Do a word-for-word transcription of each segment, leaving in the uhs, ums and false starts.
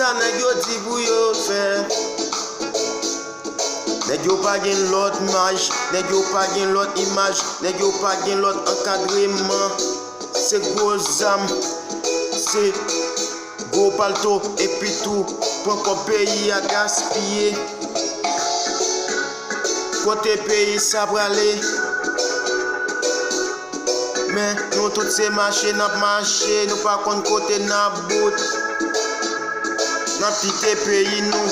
Sa nèg yo di pou yo fè. Nèg yo pa gen lòt maj, nèg yo pa gen lòt imaj, nèg yo pa gen lòt ankadreman. Se gwo zam, se gwo palto, epi tou pran kòb peyi a gaspiye. Kote peyi sa prale? Men nou tout se mache n ap mache, nou pa konn kote n ap bout. N ap kite peyi nou,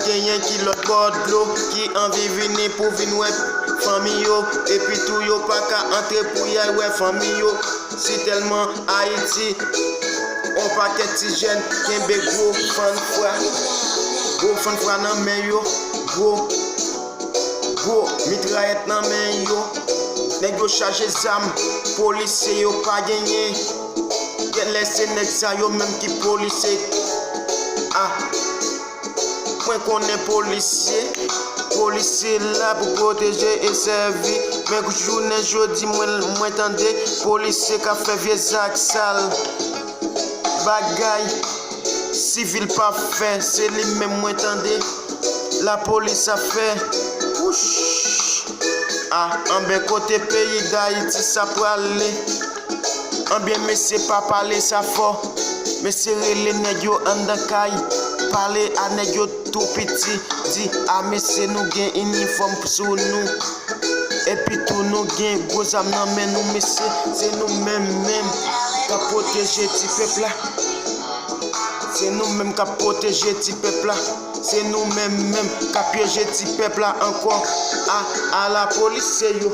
genyen ki lòt bò dlo, ki anvi vini pou vin wè fanmi yo, epi tou yo pa ka antre pou y al wè fanmi yo. Si tèlman Ayiti, on pakèt ti jèn kenbe gwo fanfwa, gwo fanfwa nan men yo, gwo gwo mitrayèt nan men yo. Nèg yo chaje zam, polisye yo pa genyen. Genlè se nèg sa yo menm ki polisye. Ah, mwen konnen polisye. Polisye la pou pwoteje e sèvi. Men jounen jodi, mwen, mwen tande polisye k ap fè vye zak sal. Bagay sivil pa fè, se li menm mwen tande lapolis ap fè. Wouch! Ah, anben kote peyi Dayiti sa prale? Anben mesye pa pale sa fò. Mesye rele nèg yo anndan kay. Pale a nèg yo tou piti. Di a mesye nou gen inifòm sou nou. Epi tou nou gen gwo zam nan men nou mesye. Se nou menm menm k ap pwoteje ti pèp la. Se nou menm k ap pwoteje ti pèp la. Se nou menm menm k ap pyeje ti pèp la ankò. A, a la polisye yo.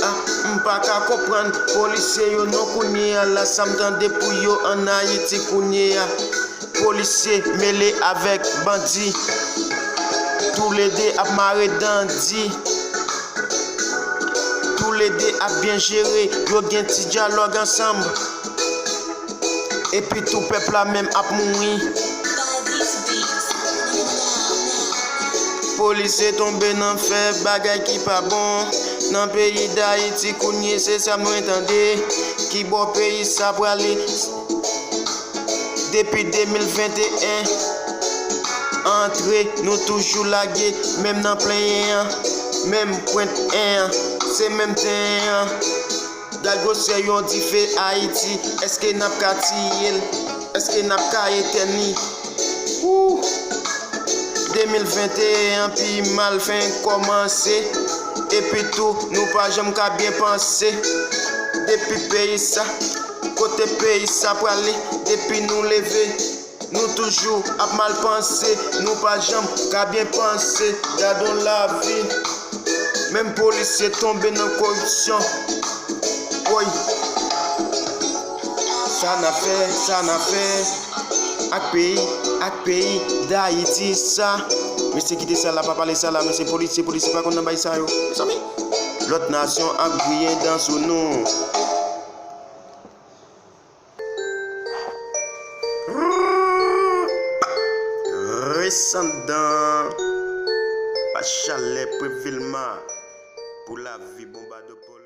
A, m pa ka konprann polisye yo non kounye a la sa m tande pou yo ann Ayiti kounye a. Polisye mele avèk bandi. Toulede ap mare dandi. Toulede ap byen jere. Yo gen ti dyalòg ansanm. Epi tou pèp la menm ap mouri. Polisye tonbe nan fè bagay ki pa bon. Nan peyi Dayiti kounye se sa mwen tande. Ki bò peyi sa prale? Depi de mil venteyen antre, nou toujou lage, menm nan plenyen an, menm pwent en an, se menm tenyen an. Gad gwosè yon dife Ayiti, èske n ap ka tiye l? Èske n ap ka etèn li? Wou! De mil venteyen an pi mal fenk kòmanse, epi tou nou pa janm ka byen panse. Depi peyi sa, kote peyi sa prale? Depi nou leve, nou toujou ap mal panse, nou pa janm ka byen panse. Gad on lavi, menm polisye tonbe nan koripsyon. Woy! Sa n ap fè, sa n ap fè ak peyi, ak peyi Dayiti sa. Mesye kite sa la, pa pale sa la, mesye polisye, polisye pa konn nan bay sa yo. Mezanmi, lòt nasyon ap griyen dan sou nou. Resandan pa chalè previlman pou lavi bonbadopòl.